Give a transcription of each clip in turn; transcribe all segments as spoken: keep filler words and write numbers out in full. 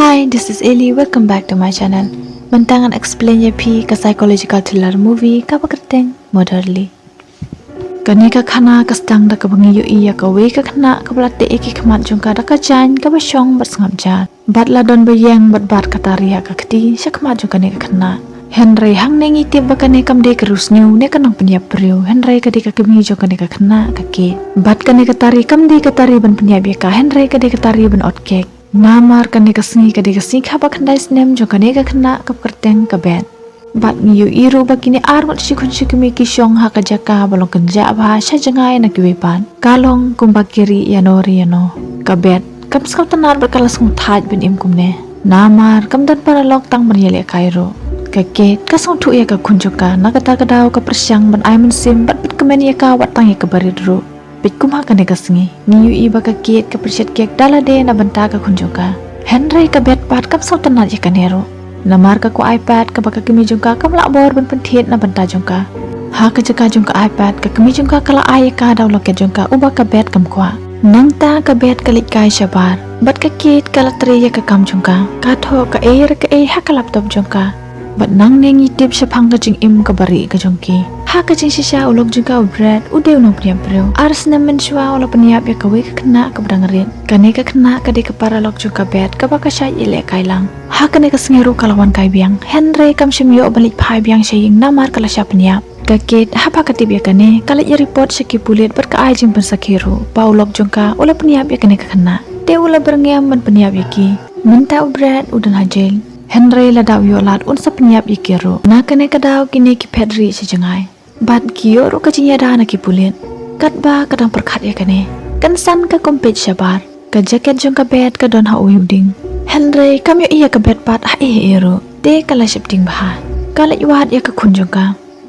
Hi, this is Ellie. Welcome back to my channel. Mynta ngan explain ïa phi ka psychological thriller movie kaba kyrteng Motherly. Kane ka khana ka sdang da kaba ngi ïohi ïa kawei ka khynnah kaba la teh ïa ki khmat jong ka da ka jaiñ kaba shong bad sngap jar. Bad la don ba ïeng bad bat ka tari ha ka kti sha khmat jong kane ka khynnah. Hynrei hangne ngi tip ba kane kam dei ka riewsniew ne ka nongpynïap briew, hynrei ka dei ka kmie jong kane ka khynnah, ka Kate. Bad kane ka tari kam dei ka tari ban pynïap ïa ka, hynrei ka dei ka tari ban ot kek. Namar kane ka sngi ka dei ka sngi kaba khyndai snem jong kane ka khynnah kaba kyrteng ka Beth. Bad ngi ïohi ruh ba kine ar ngut shi khun shi kmie ki shong ha ka jaka ba long kynjah bha sha jngai na kiwei pat. Ka long kumba ki rieh ïano re ïano. Ka Beth kam sngewtynnat bad ka la sngewthait ban im kumne. Namar kam don paralok tang ban ïalehkai ruh. Ka Kate ka sngewthuh ïa ka khun jong ka, na kata ka daw ka pyrshang ban ai mynsiem bad pynkmen ïa ka wat tang ïa kaba rit ruh. Peit kumba kane ka sngi ngi ïohi ba ka Kate ka pyrshah kek da lade na bynta ka khun jong ka. Hynrei ka Beth pat kam sngewtynnat ïa kane ruh. Namar ka kwah iPad kaba ka kmie jong ka kam lah bor ban pynthied na bynta jong ka. Ha ka jaka jong ka iPad, ka kmie jong ka ka la ai ïa ka da u locket jong ka uba ka Beth kam kwah. Nangta ka Beth ka leit kai shabar bad ka Kate ka la trei ïa ka kam jong ka. Ka thoh kaei re kaei ha ka laptop jong ka. Bad nangne ngi tip shaphang ka jingim kaba rieh ka jong ki. Ha ka jingshisha u lok jong ka u Brad u dei u nongpynïap briew. Ar snem mynshuwa u la pynïap ïa kawei ka khynnah kaba dang rit. Kane ka khynnah ka dei ka paralok jong ka Beth kaba ka shait ïalehkai lang. Ha kane ka sngi ruh ka la wan kai biang, hynrei kam shym ïoh ban leit phai biang sha ïing namar ka la shah pynïap. Ka Kate haba ka tip ïa kane ka leit ïa report sha ki pulit bad ka ai jingpynsakhi ruh ba u lok jong ka u la pynïap ïa kane ka khynnah. Te u la byrngem ban pynïap ïa ki. Mynta u Brad u don ha jail. Hynrei lada u ïoh lad un sa pynïap ïa ki ruh. Na kane ka daw kine ki phet rieh sha jngai. Bad ki ïoh ruh ka jingïada na ki pulit. Katba ka dang pyrkhat ïa kane, kynsan ka kum peit shabar. Ka jaket jong ka Beth ka don ha uwei u dieng. Hynrei kam ïohi ïa ka Beth pat ha ei ei ruh. Te ka la sheptieng bha. Ka leit wad ïa ka khun jong ka.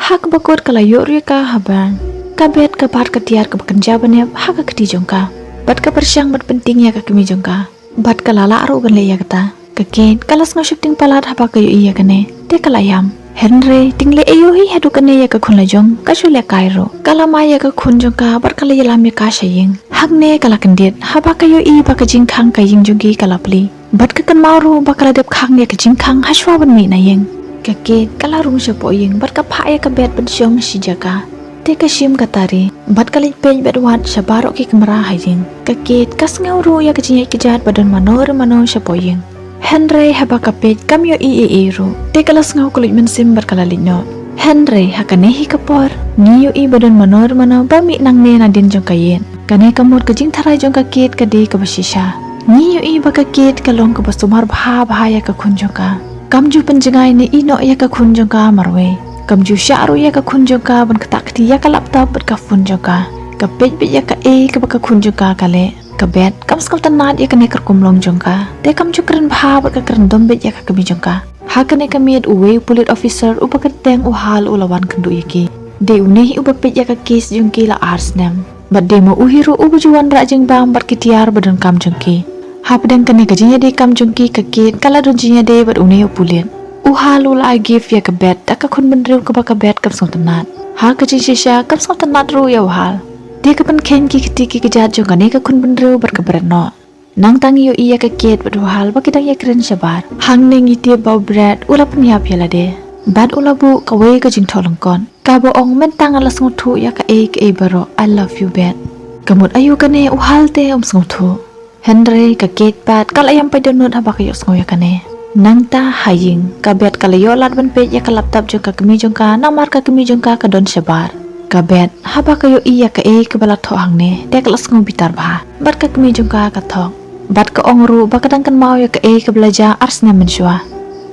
Ha kaba kut ka la ïoh ruh ïa ka ha bynta. Ka Beth ka bat ka tiar kaba kynja bynep ha ka kti jong ka. Bad ka pyrshang ban pyntieng ïa ka kmie jong ka. Bad ka la lah ruh ban leh ïa kata. Ka Kate ka la sngew sheptieng palat haba ka ïohi ïa kane. Te ka la ïam. Hynrei tynglei aïu hi haduh kane ïa ka khun la jong ka shu lehkai ruh. Ka la mai ïa ka khun jong ka bad ka la ïalam ïa ka sha ïing. Hangne ka la kyndit haba ka ïohi ba ka jingkhang ka ïing jong ki ka la plie. Bad ka kynmaw ruh ba ka la dep khang ïa ka jingkhang ha shuwa ban mih na ïing. Ka Kate ka la rung shapoh ïing bad ka phah ïa ka Beth ban shong shi jaka. Te ka shim ka tari bad ka leit peit bad wad sha baroh ki kamra ha ïing. Ka Kate ka sngew ruh ïa ka jingïaid kjat ba don mano re mano shapoh ïing. Hynrei haba ka peit kam ïohi ei ei ruh. Te ka la sngew ka luid mynsiem bad ka la leit noh. Hynrei ha kane hi ka por ngi ïohi ba don mano re mano ba mih nangne nadien jong ka ïit. Kane ka mut ka jingtharai jong ka Kate ka dei kaba shisha. Ngi ïohi ba ka Kate ka long kaba sumar bha bha ïa ka khun jong ka. Kam ju pynjngai ne ïehnoh ïa ka khun jong ka marwei. Kam ju shah ruh ïa ka khun jong ka ban ktah kti ïa ka laptop bad ka phone jong ka. Ka peit beit ïa kaei kaba ka khun jong ka ka leh. Ka Beth kam sngewtynnat ïa kane ka rukom long jong ka. Te kam ju kren bha bad ka kren dom beit ïa ka kmie jong ka. Ha kane ka miet uwei u police officer uba kyrteng u Hal u la wan kynduh ïa ki. Dei une hi uba peit ïa ka case jong ki la ar snem. Bad dei ma u hi ruh uba ju wanrah jingbam bad ki tiar ba donkam jong ki. Hapdeng kane ka jingïadei kam jong ki ka Kate ka la don jingïadei bad une u pulit. U Hal u la ai gift ïa ka Beth da ka khun bynriew kaba ka Beth kam sngewtynnat. Ha ka jingshisha kam sngewtynnat ruh ïa u Hal. Te ka pynkheiñ ki kti ki kjat jong kane ka khun bynriew bad ka bret noh. Nangta ngi ïohi ïa ka Kate bad u Hal ba ki dang ïakren shabar. Hangne ngi tip ba u Brad u la pynïap ïa lade. Bad u la buh kawei ka jingthoh lyngkot kaba ong mynta nga la sngewthuh ïa kaei kaei baroh, I love you Beth. Ka mut aïu kane u Hal te um sngewthuh. Hynrei ka Kate pat ka la ïam pait dohnud haba ka ïohsngew ïa kane. Nangta ha ïing ka Beth ka la ïoh lad ban peit ïa ka laptop jong ka kmie jong ka namar ka kmie jong ka ka don shabar. Ka Beth haba ka ïohi ïa kaei kaba la thoh hangne te ka la sngew bitar bha. Bad ka kmie jong ka ka thok. Bad ka ong ruh ba ka dang kynmaw ïa kaei kaba la jia ar snem mynshuwa.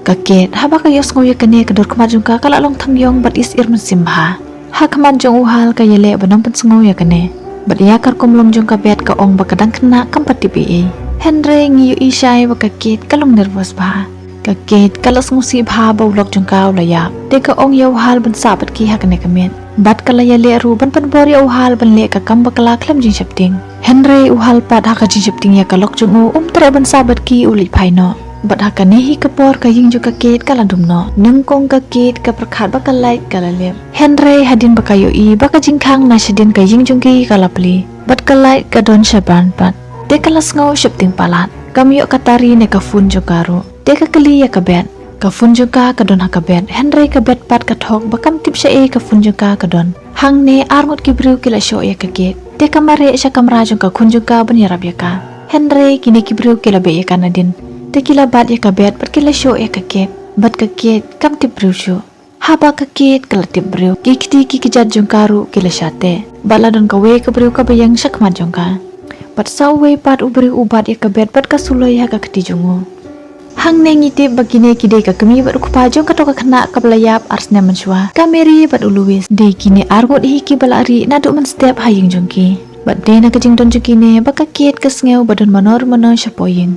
Ka Kate haba ka ïohsngew ïa kane ka dur khmat jong ka ka la long thangïong bad is ir mynsiem bha. Ha khmat jong u Hal ka ïaleh ba nang pynsngew ïa kane. Bad ïa ka rukom long jong ka Beth ka ong ba ka dang khynnah kam pat tip ei ei. Hynrei ngi ïohi shai ba ka Kate ka long nervous bha. Ka Kate ka la sngewsih bha ba u lok jong ka u la ïap. Te ka ong ïa u Hal ban sah bad ki ha kane ka miet. Bad ka la ïaleh ruh ban pynbor ïa u Hal ban leh ka kam bakla khlem jingsheptieng. Hynrei u Hal pat ha ka jingsheptieng ïa ka lok jong u um treh ban sah bad ki, u leit phai noh. Bad ha kane hi ka por ka ïing jong ka Kate ka la dum noh. Nyngkong ka Kate ka pyrkhat ba ka light ka la lip. Hynrei hadien ba ka ïohi ba ka jingkhang na shadien ka ïing jong ki ka la plie. Bad ka light ka don shabar pat. Te ka la sngew sheptieng palat. Kam ïoh ka tari ne ka phone jong ka ruh. Te ka kylli ïa ka Beth. Ka phone jong ka ka don ha ka bed, hynrei ka Beth pat ka thok ba kam tip shaei ka phone jong ka ka don. Hangne arngut ki briew ki la shoh ïa ka Kate. Te ka mareh sha kamra jong ka khun jong ka ban ïarap ïa ka. Hynrei kine ki briew ki la beh ïa ka nadien. Te ki la bat ïa ka Beth bad ki la shoh ïa ka Kate. Bad ka Kate kam tip briew shuh. Haba ka Kate ka la tip briew, ki kti ki kjat jong ka ruh ki la shah teh. Bad la don kawei ka briew kaba ïeng shakhmat jong ka. Bad sa uwei pat u briew u bat ïa ka Beth bad ka suloi ha ka kti jong u. Hangne ngi tip ba kine ki dei ka kmie bad u kpa jong kato ka khynnah kaba la ïap ar snem mynshuwa. Ka Mary bad u Louis dei kine arngut hi kiba la rieh naduh mynstep ha ïing jong ki. Bad dei na ka jingdon jong kine ba ka Kate ka sngew ba don mano mano shapoh ïing.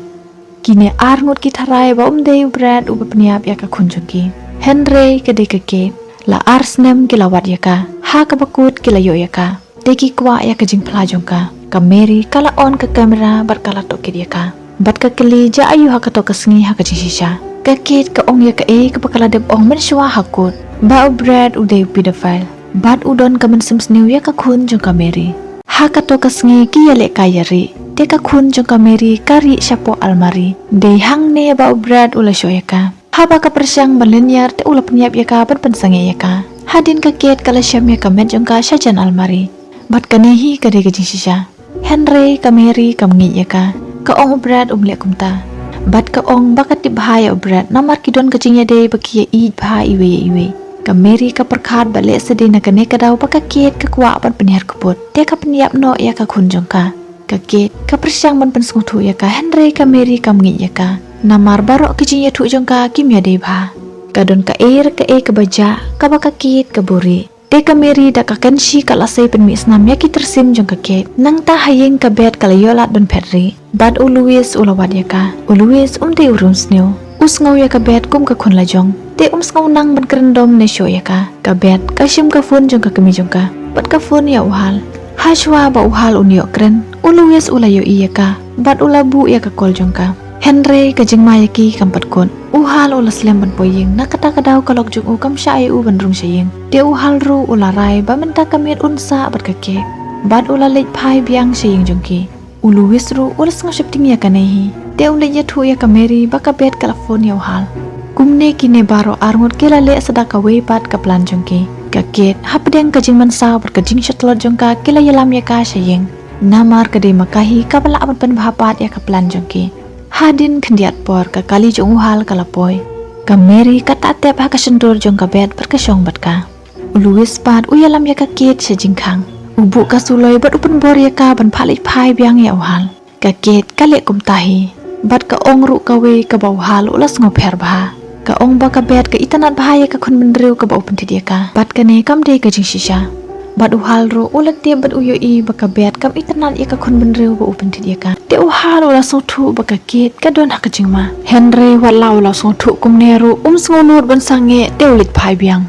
Kine arngut ki tharai ba um dei u Brad uba pynïap ïa ka khun jong ki. Hynrei ka dei ka Kate, la ar snem ki la wad ïa ka. Ha kaba kut ki la ïoh ïa ka. Te ki kwah ïa ka jingphla jong ka. Ka Mary ka la on ka kamera bad ka la tohkit ïa ka. Bad ka kylli, ja aïu ha kato ka sngi ha ka jingshisha. Ka Kate ka ong ïa kaei kaba ka la dep ong mynshuwa ha kut, ba u Brad u dei u pedophile. Bad u don ka mynsiem sniew ïa ka khun jong ka Mary. Ha kato ka sngi ki ïalehkai ïarieh. Te ka khun jong ka Mary ka rieh shapoh almari. Dei hangne ba u Brad u la shoh ïa ka. Haba ka pyrshang ban lynñiar te u la pynïap ïa ka ban pynsangeh ïa ka. Hadien ka Kate ka la shem ïa ka met jong ka shajan almari. Bad kane hi ka dei ka jingshisha. Hynrei ka Mary kam ngeit ïa ka. Ka ong u Brad um leh kumta. Bad ka ong ba ka tip bha ïa u Brad namar ki don ka jingïadei ba ki ïa ïeit bha iwei ïa iwei. Ka Mary ka pyrkhat ba lehse dei na kane ka daw ba ka Kate ka kwah ban pynhiar kyput. Te ka pynïap noh ïa ka khun jong ka. Ka Kate ka pyrshang ban pynsngewthuh ïa ka hynrei ka Mary kam ngeit ïa ka. Namar baroh ki jingïathuh jong ka kim ïadei bha. Ka don kaei re kaei kaba jah kaba ka Kate ka buhrieh. Te ka Mary da ka kynshi ka la sei pynmih snam ïa ki tyrsim jong ka Kate. Nangta ha ïing ka Beth ka la ïoh lad ban phet rieh. Bad u Louis u la wad ïa ka. U Louis um dei u riewsniew. U sngew ïa ka Beth kum ka khun lajong. Te um sngew nang ban kren dom ne shoh ïa ka. Ka Beth ka shim ka phone jong ka kmie jong ka. Bad ka phone ïa u Hal. Hashwa ba u Hal un ïoh kren, u Louis u la ïohi ïa ka. Bad u la buh ïa ka call jong ka. Hynrei ka jingma ïa ki kam pat kut. U Hal u la slem ban poi ïing, na kata ka daw ka lok jong u kam shah ïa u ban rung sha ïing. Te u Hal ruh u la rai ba mynta ka miet un sah bad ka Kate. Bad u la leit phai biang sha ïing jong ki. U Louis ruh u la sngew sheptieng ïa kane hi. Te u leit ïathuh ïa ka Mary ba ka Beth ka la phone ïa u Hal. Kumne kine baroh arngut ki la leh sa da kawei pat ka plan jong ki. Ka Kate hapdeng ka jingmynsaw bad ka jingshatlot jong ka ki la ïalam ïa ka sha ïing. Namar ka dei ma ka hi kaba lah ban pynbha pat ïa ka plan jong ki. Hadien khyndiat por ka kali jong u Hal ka la poi. Ka Mary ka tah tep ha ka shyntur jong ka Beth bad ka shong bad ka. U Louis pat u ïalam ïa ka Kate sha jingkhang. U buh ka suloi bad u pynbor ïa ka ban phah leit phai biang ïa u Hal. Ka Kate ka leh kumta hi. Bad ka ong ruh kawei kaba u Hal u la sngewpher bha. Ka ong ba ka Beth ka itynnad bha ïa ka khun bynriew kaba u pynthied ïa ka. Bad kane kam dei ka jingshisha. Bad u Hal ruh u la tip bad u ïohi ba ka Beth kam itynnad ïa ka khun bynriew ba u pynthied ïa ka. Te u Hal u la sngewthuh ba ka Kate ka don ha ka jingma. Hynrei wat la u la sngewthuh kumne ruh um sngewnud ban sangeh te u leit phai biang.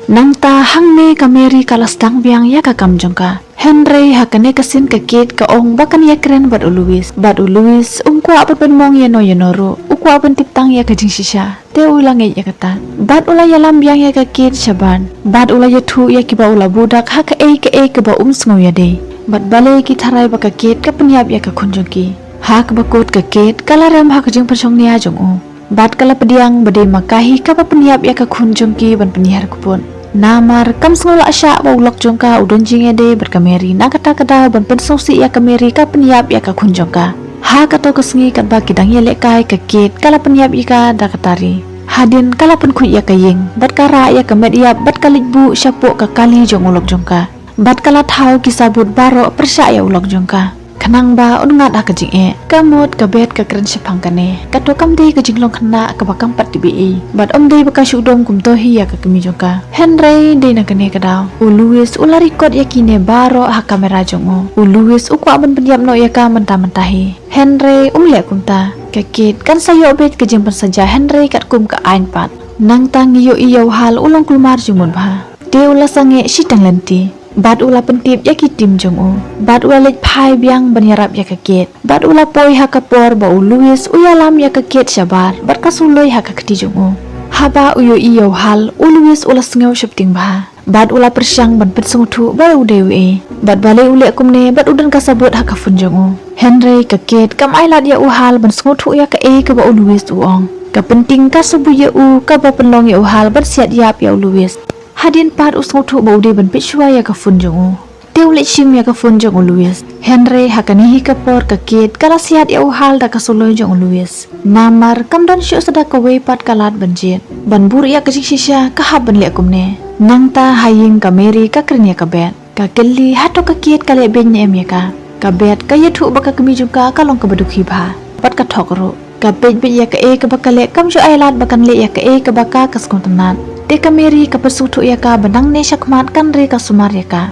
Nangta hangne ka Mary ka la sdang biang ïa ka kam jong ka. Hynrei ha kane ka sien ka Kate ka ong ba kan ïakren bad u Louis. Bad u Louis um kwah ban pynmong ïano ïano ruh. U kwah ban tip tang ïa ka jingshisha. Te u la ngeit ïa kata. Bad u la ïalam biang ïa ka Kate shabar. Bad u la ïathuh ïa kiba u la buh dak ha kaei kaei kaba um sngew ïadei. Bad balei ki tharai ba ka Kate ka pynïap ïa ka khun jong ki. Ha kaba kut ka Kate ka la rem ha ka jingpynshongnia jong u. Bad ka la pdiang ba dei ma ka hi kaba pynïap ïa ka khun jong ki ban pynhiar kyput. Namar kam sngew lah shah ba u lok jong ka u don jingïadei bad ka Mary na kata ka daw ban pynsngewsih ïa ka Mary ka pynïap ïa ka khun jong ka. Ha kato ka sngi katba ki dang ïalehkai ka Kate ka la pynïap ïa ka da ka tari. Hadien ka la pynkhuid ïa ka ïing bad ka rah ïa ka met ïap bad ka leit buh shapoh ka kali jong u lok jong ka. Bad ka la thaw ki sabut baroh pyrshah ïa u lok jong ka. Khnang ba un ngat ha ka jingeh. Ka mut ka Beth ka kren shaphang kane. Kato kam dei ka jinglong khynnah kaba kam pat tip ei. Bad ym dei ba ka shu dom kumto hi ïa ka kmie jong ka. Hynrei dei na kane ka daw u Louis u la record ïa kine baroh ha kamera jong u. U Louis u kwah ban pynïap noh ïa ka mynta mynta hi. Hynrei um leh kumta. Ka Kate kan sa ïoh beit ka jingpynsaja hynrei katkum ka aiñ pat. Nangta ngi ïohi ïa u Hal u long kulmar jingmut bha. Te u la sangeh shiteng lynti. Bad u la pyntip ïa ki team jong u. Bad u la leit phai biang ban ïarap ïa ka Kate. Bad u la poi ha ka por ba u Louis u ïalam ïa ka Kate shabar. Bad ka suloi ha ka kti jong u. Haba u ïohi ïa u Hal u Louis u la sngew sheptieng bha. Bad u la pyrshang ban pynsngewthuh ba u dei uei. Bad balei u leh kumne bad u don ka sabut ha ka phone jong u. Hynrei ka Kate kam ailad ïa u Hal ban sngewthuh ïa kaei kaba u Louis u ong. Ka pynting ka subuit ïa u kaba pynlong ïa u Hal ban siat ïap ïa u Louis. Hadien pat u sngewthuh ba u dei ban peit shuwa ïa ka phone jong u. Te u leit shim ïa ka phone jong u Louis. Hynrei ha kane hi ka por ka Kate ka la siat ïa u Hal da ka suloi jong u Louis. Namar kam don shuh sa da kawei pat ka lad ban jied. Ban bur ïa ka jingshisha ka hap ban leh kumne. Nangta ha ïing ka Mary ka kren ïa ka Beth. Ka kylli hato ka Kate ka leh beiñ ne em ïa ka. Ka Beth ka ïathuh ba ka kmie jong ka ka long kaba dukhi bha. Bad ka thok ruh. Ka peit beit ïa kaei kaba ka leh kam ju ailad ba kan leh ïa kaei kaba ka ka sngewtynnat. Te ka Mary ka pynsngewthuh ïa ka ba nangne shakhmat kan re ka sumar ïa ka.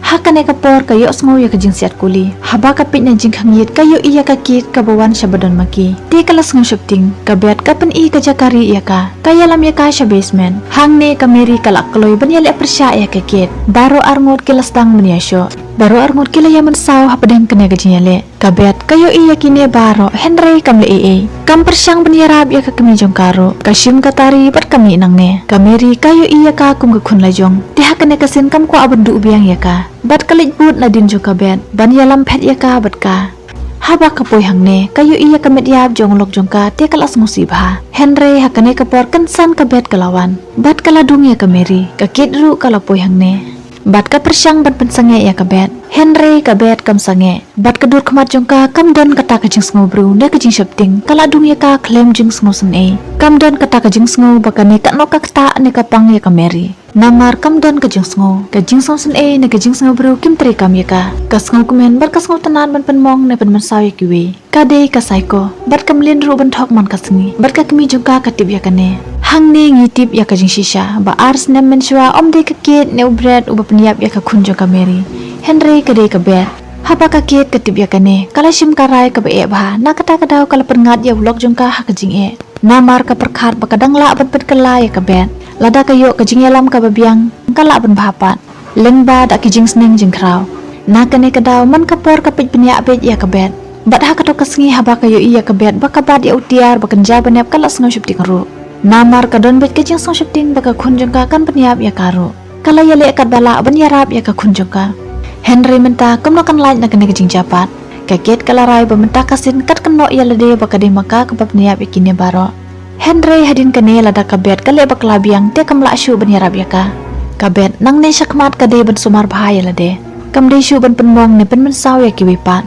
Ha kane ka por ka ïohsngew ïa ka jingsiat kuli. Haba ka peit na jingkhangïit ka ïohi ïa ka Kate kaba wan sha ba don ma ki. Te ka la sngew sheptieng, ka Beth ka pyni ka jaka rieh ïa ka. Ka ïalam ïa ka sha basement. Hangne ka Mary ka la kloi ban ïaleh pyrshah ïa ka Kate. Baroh arngut ki la sdang ban ïashoh. Baroh arngut ki la ïa mynsaw hapdeng kane ka jingïaleh. Ka Beth ka ïohi ïa kine baroh hynrei kam leh ei ei. Kam pyrshang ban ïarap ïa ka kmie jong ka ruh. Ka shim ka tari bad ka mih nangne. Ka Mary ka ïohi ïa ka kum ka khun lajong. Te ha kane ka sien kam kwah ban duh biang ïa ka. Bad ka leit bud nadien jong ka Beth ban ïalam phet ïa ka bad ka. Haba ka poi hangne ka ïohi ïa ka met ïap jong u lok jong ka te ka la sngewsih bha. Hynrei ha kane ka por kynsan ka Beth ka la wan. Bad ka la dung ïa ka Mary. Ka Kate ruh ka la poi hangne. Bad ka pyrshang ban pynsangeh ïa ka Beth. Hynrei ka Beth kam sangeh. Bad ka dur khmat jong ka kam don kata ka jingsngew briew ne ka jingsheptieng, ka la dung ïa ka khlem jingsngew sngewsynei. Kam don kata ka jingsngew ba kane ka noh ka ktah ne ka pang ïa ka Mary. Namar kam don ka jingsngew, ka jingsngew sngewsynei ne ka jingsngew briew kim treikam ïa ka. Ka sngewkmen bad ka sngewtynnat ban pynmong ne pynmynsaw ïa kiwei. Ka dei ka psycho, bad ka mlien ruh ban thok man ka sngi, bad ka kmie jong ka ka tip ïa kane. Hangne ngi tip ïa ka jingshisha, ba ar snem mynshuwa ym dei ka Kate ne u Brett uba pynïap ïa ka khun jong ka Mary. Hynrei ka dei ka Beth. Haba ka Kate ka tip ïa kane, ka la shim ka rai kaba eh bha, na kata ka daw ka la pynngat ïa u lok jong ka ha ka jingeh. Namar ka pyrkhat ba ka dang lah ban pynkylla ïa ka Beth. Lada ka ïoh ka jingïalam kaba biang, ka lah ban bha pat. Lyngba da ki jingsneng jingkhraw. Na kane ka daw man ka por ka peit bniah beit ïa ka Beth. Bad ha kato ka sngi haba ka ïohi ïa ka Beth ba ka bat ïa u tiar ba kynja ba nep ka la sngew sheptieng ruh. Namar ka don beit ka jingsngew sheptieng ba ka khun jong ka kan pynïap ïa ka ruh. Ka la ïaleh katba lah ban ïarap ïa ka khun jong ka. Hynrei mynta kumno kan lait na kane ka jingjia pat. Ka Kate ka la rai ba mynta ka sien kat kan noh ïa lade ba ka dei ma ka kaba pynïap ïa kine baroh. Hynrei hadien kane lada ka Beth ka leh bakla biang te kam lah shuh ban ïarap ïa ka. Ka Beth nangne shakhmat ka dei ban sumar bha ïa lade. Kam dei shuh ban pynmong ne pynmynsaw ïa kiwei pat.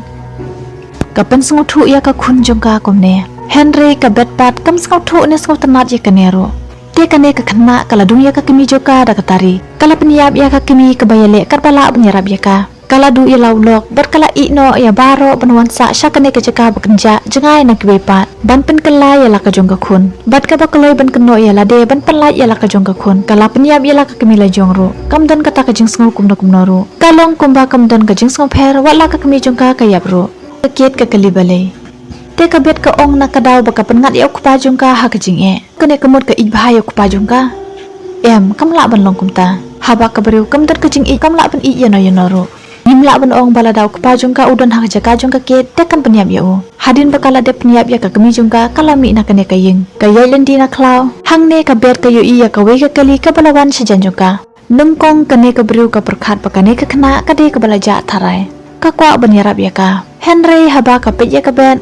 Ka pynsngewthuh ïa ka khun jong ka kumne. Hynrei ka Beth pat kam sngewthuh ne sngewtynnat ïa kane ruh. Te kane ka khynnah ka la dung ïa ka kmie jong ka da ka tari. Ka la pynïap ïa ka kmie kaba ïaleh katba lah ban ïarap ïa ka. Ka la duh ïa la u lok bad ka la ïeh noh ïa baroh ban wan sah sha kane ka jaka ba kynja jngai na kiwei pat ban pynkylla ïa la ka jong ka khun. Bad kaba kloi ban kynnoh ïa lade ban pynlait ïa la ka jong ka khun ka la pynïap ïa la ka kmie lajong ruh. Kam don kata ka jingsngew kumno kumno ruh. Ka long kumba kam don ka jingsngewpher wat la ka kmie jong ka ka ïap ruh. Ka Kate ka kylli balei. Te ka Beth ka ong na ka daw ba ka pynngat ïa u kpa jong ka ha ka jingeh. Kane ka mut ka ïeit bha ïa u kpa jong ka. Em, kam lah ban long kumta. Haba ka briew kam don ka jingïeit kam lah ban ïeit ïano ïano ruh. Ngim lah ban ong ba lada u kpa jong ka u don ha ka jaka jong ka Kate te kan pynïap ïa u. Hadien ba ka la dep pynïap ïa ka kmie jong ka ka la mih na kane ka ïing. Ka ïaid lynti na khlaw. Hangne ka Beth ka ïohi ïa kawei ka kali kaba la wan shajan jong ka. Nyngkong kane ka briew ka pyrkhat ba kane ka khynnah ka dei kaba la jah tharai. Ka kwah ban ïarap ïa ka. Hynrei haba ka peit ïa ka Beth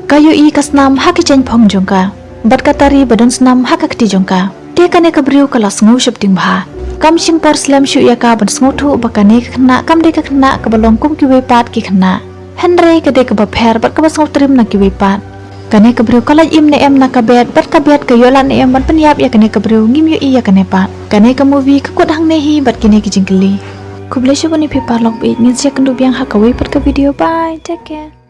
ka ïohi ka snam ha ka jaiñphong jong ka. Bad ka tari ba don snam ha ka kti jong ka. Te kane ka briew ka la sngew sheptieng bha. Kam shim por slem shuh ïa ka ban sngewthuh ba kane ka khynnah kam dei ka khynnah kaba long kum kiwei pat ki khynnah. Hynrei ka dei kaba pher bad kaba sngewtriem na kiwei pat. Kane ka briew ka lait im ne em na ka Beth bad ka Beth ka ïoh lad ne em ban pynïap ïa kane ka briew ngim ïohi ïa kane pat. Kane ka movie ka kut hangne hi bad kine ki jingkylli. Khublei shibun ïa phi paralok ba ïeit ngin sa ïakynduh biang ha kawei pat ka video. Bye, take care.